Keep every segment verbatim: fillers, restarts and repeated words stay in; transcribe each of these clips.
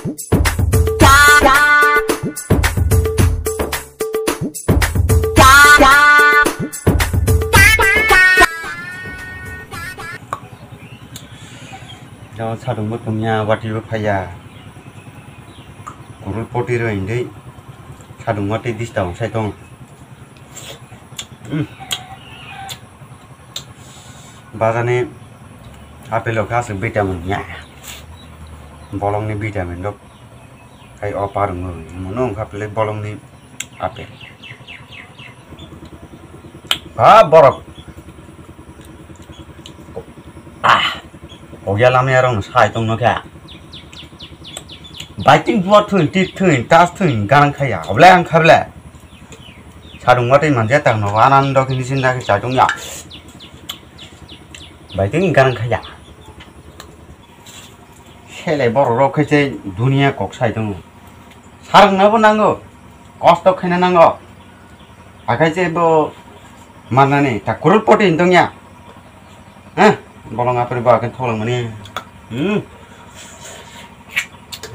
Jao sadung bo tongya, watwi bo phaiya. Kurul poti rw hindui sadung watwi dista ongsai tong. Hmm. Bazani apple o kha aswk vitamin ya. Bolongni vitamin rok. Hai o parung no mono wngkha pele bolongni apple. Ha borok. Ah. Ogya lamya rong sai tong no kha. Biting buat thun tit thun tas thun garang khaya. Oble ang kha bele. Sadung watwi manja tang no anando kini sinda khe chaitung ya. Biting garang khaya. Sele borok rok khe se duniya kok sai tongo. Sarwngna bo nango, kosto khaina nango. Akhai se bo manani ta kurul poti wng tongya. Heh, bolong apri ba khe tholang mani. Hmm.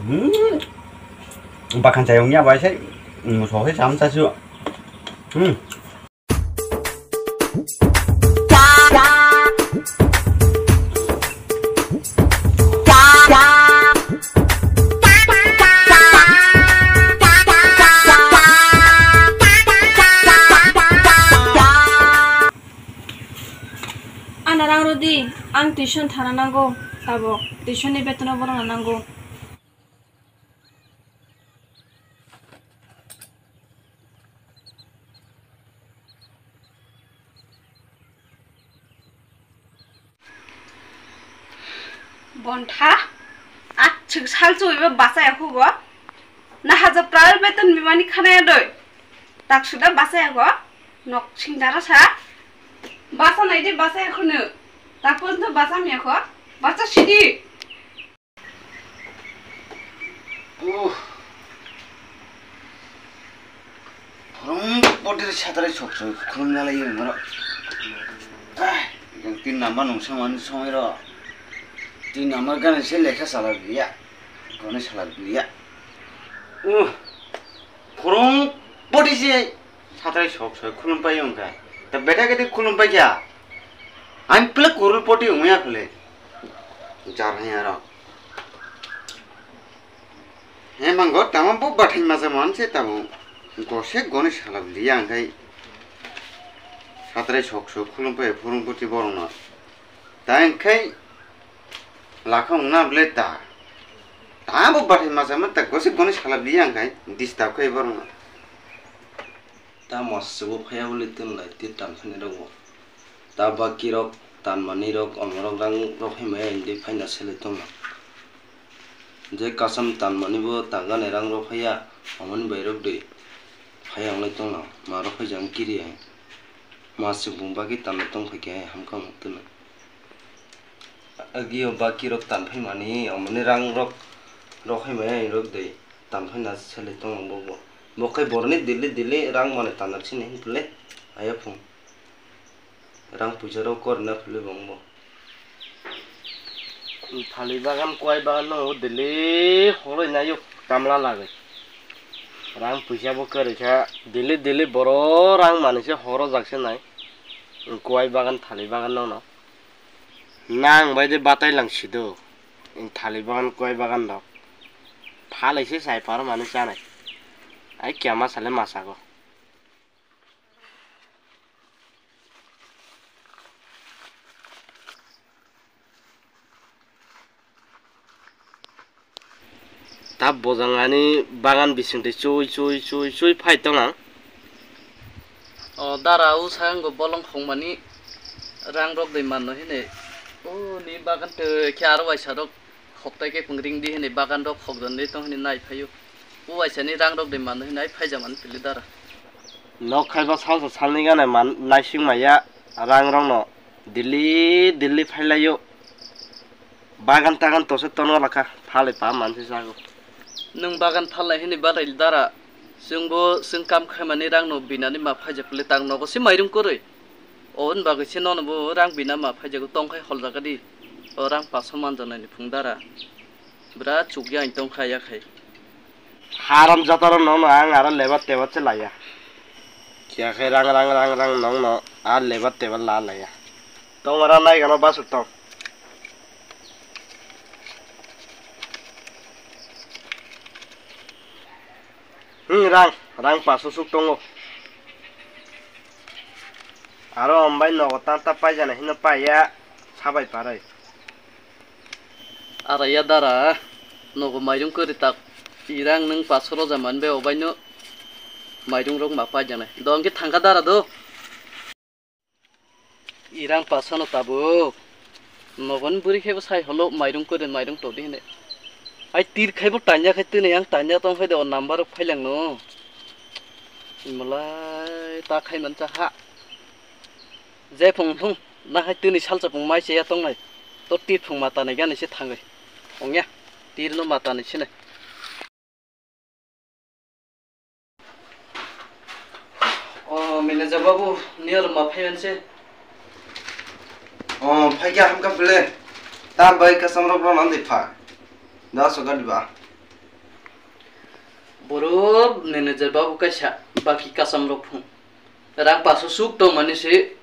Hmm. Bakhan chayong ya bai sai. Hmm, so he sam sa su. Hmm. Ana rang rw di, ang tuition thana nango, tabok tuition ni beton o borok na nango. Bontha, achuk sal chuiba bachai akhugo. Na haja pral beton bimani khanaya doi. Tak suda bachai akho. Nok singdara sa. Basa nai de bachai akhuno. Tak pon to basa mi akho. Bacha sidi. Uh. Phwrwng potir satrai sok sok khulumna lai yong oro. Ah, yang tin number nung samani somoi ro. Tin number gana se lekha sala liya. Gone sala liya. Uh. Phwrwng poti se satrai sok sok khulum pai yong kha. Ta beta gede khulum pai kya. Ang pele kurul poti ungya pele. Jar hai aro. He mango tamo bo bathai masa man se tamo. Gose goni salak liya angkai. Satrai sok sok khulum pai phurung puti borong no. Ta angkai lakha ungna ble ta. Tamo bo bathai masa man ta gose goni salak liya angkai. Disturb khai borong no. Tamo aswk bo phaiya wngwi twnglai tei tanphainairokbo. Ta bakirok tanmanirok omorok rang rwphai maya hinwi phaina selai tongno. Je kasam tanmanibo ta gana rang rwphaiya, omoni bairok de phaiya wngwi tongno, ma rwphai jang kiriya. Ma aswk bung bagwi tanna tongphaikhe hamkha wngtwno. Agio bakirok tanphaimani, omoni rangrok rwphai maya hinrok de. Tanphaina selai tongo bobo. Bo khe boroni daily daily rang mani tanna sini hinphile. Ayaphung. Rang puisa rok korna phile bongbo. Thali bagan, kwai bagan no daily horoi nayo tamla lagwi. Rang puisa bo kwrwi kha daily daily boro rang mani se horo jak se nai. Kwai bagan, thali bagan no no. Nang bai de batai lang sido. Thali bagan, kwai bagan rok. Phalai se sai paro mani chanai. Ai kya ma sale ma sago. Ta bojang ani bagan bising twi chui chui chui chui phai tong ang. O dara, o sayang go bolong khongmani rang rok de manno hini. O ni bagan twi khe aro waisa rok hoktai khe pung ring di hini bagan rok hokjon di tong hini nai phaio. O waisa ni rang rok de manno hini ai phai jamani pili dara. Nok khai ba salsa salni gana man naising maya rang rok no. Delhi, Delhi phailaio. Bagan tagan tose tono lakha, phalai pa manse jago. Nwng bagan phalnai hini balai dara. Chwngbo chwng kam khaimani rangno binani ma phaijak le tang nogo se mairum kwrwi. O wng bagwi se nono bo rang bina ma phaijago tongkhai holjaga di. O rang paso manjaknaini phung dara. Bwra chukya ang tong kha ya khai. Haram jataro nokno ang aro lebar tebar se laya. Kya khai rang rang rang rang nokno a lebar tebar la laya. Tong aro nai gano basuk tong. Hmm, rang, rang paso suk tongo. Aro ambai nogo ta ta paijana hino paiya sabai parai. Ara ya dara, nogo mairung kwrwi tak irang nung paso roja manbe obaino mairung rok ma paijanai. Do hwnkhe thangkha dara do. Irang pasano tabuk. Nogon buri khebo sai holo mairung kwrwi mairung todi hine. Ai tir khaibo tanya khai tini ang tanya tong khai de o number rok phailang no. Imolai ta khai man cha ha. Je phung phung na hai tini salsa phung mai cheya tongnai. To tir phung mata nai gani se thangai. Ongya tir no mata nai sinai. O manager babu, niyor ma phaiyan se. O phaikya hamka phile. Ta bai kasam rok rok nang di pha. Da so gadi ba. Boro manager babu kaisa baki kasam rok phung. Rang paso suk tong mani se.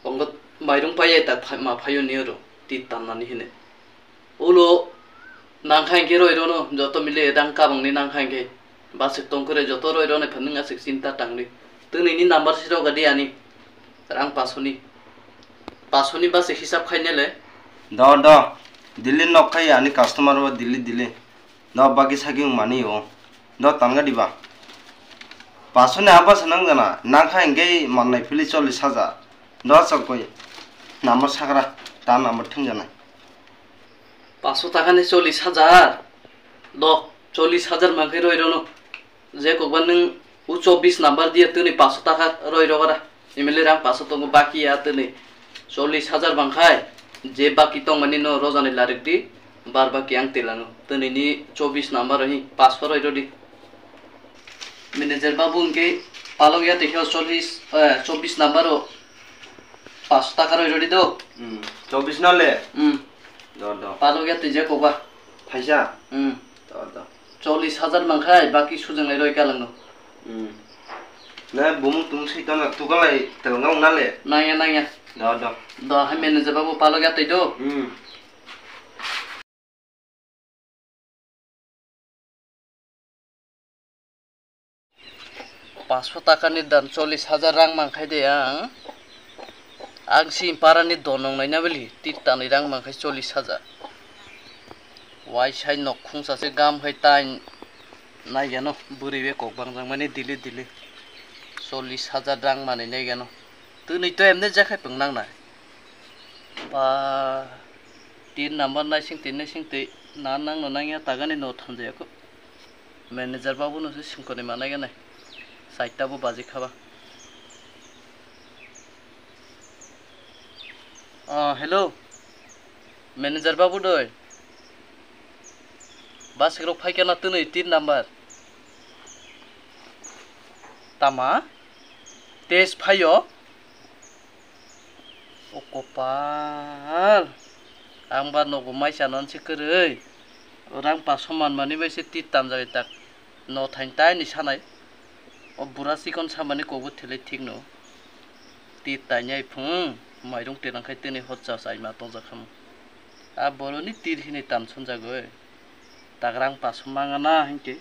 Ongo mairung paiya ta phai-, ma phayo niyoro. Ti tan nani hine. Ulo nangkha hinkhe roi rono joto mile rang kabangni nangkha hinkhe baswk tongkhe roi joto roi roni phano aswk chinta tangdi. Twnini number si rok di ani rang pasoni. Pasoni baswk hisab khainele. Do do. Dili nok khai ani customer bo dili dili. Do bagi sagi mani o. Do tanga diba. Pasoni abasa nang jana. Nangkha hinkhe mannai phili chollish hajar. Do chokoi. Number sakra. Ta number thung jana. Paso taka ni chollish hajar. Do, chollish hajar mankhe roi rono. Je kokba nung u chobbish number dia tini paso taka roi rogara. Imili rang paso tongo baki ya tini. Chollish hajar bangkhai. Je baki tongmani no rojani larik di. Bar baki ang tilano. Tini ni chobbish number hi paso roi rodi. Manager babu hwnkhe palok ya twi khe o chollish, eh, chobbish number o paanch taka roi rodi do. Hmm, chobbish no le? Hmm. Do, do. Palok ya twi je koba. Phaisa? Hmm. Do, do. Chollish hajar mankhai, baki sujang lai roi kalang no. Hmm. Na bumung tumung sai tona tukalai telnga ung na le? Nangya, nangya. Do, do. Do, hai manager babu palok ya twi do. Hmm. Paanch taka ni dan chollish hajar rang mankhai de ang. Ang si para ni donong naina beli tir tanwi rang mankhai chollish hajar. Waisai nok khungsa se gam khai tai naigeno bwrwi be kok bangjak mani dili dili chollish hajar rang manwi naigeno. Twnwi to emne jakhai pung nang nai. Ba, tin number naising tin naising twi na nang no nang ya tagani no thanjaya ko. Manager babu no se singkoni manai ganai. Saita bo baji khaba. Ah, hello. Manager babu doi. Basik rok phai kana twnwi tin number. Tama? Test phaio? O kopal, ang ba nogo mai chana se kwrwi. O rang paso manmani bai se tit tanjak tak no thain tai ni sanai. O bura chikon samani kobo thilai thik no. Tit tainai phung, mairung tirang khai tini hot cha chai ma tongjak khamu. A boroni tir hini tan sunjagwi. Tak rang paso mangana hinkhe.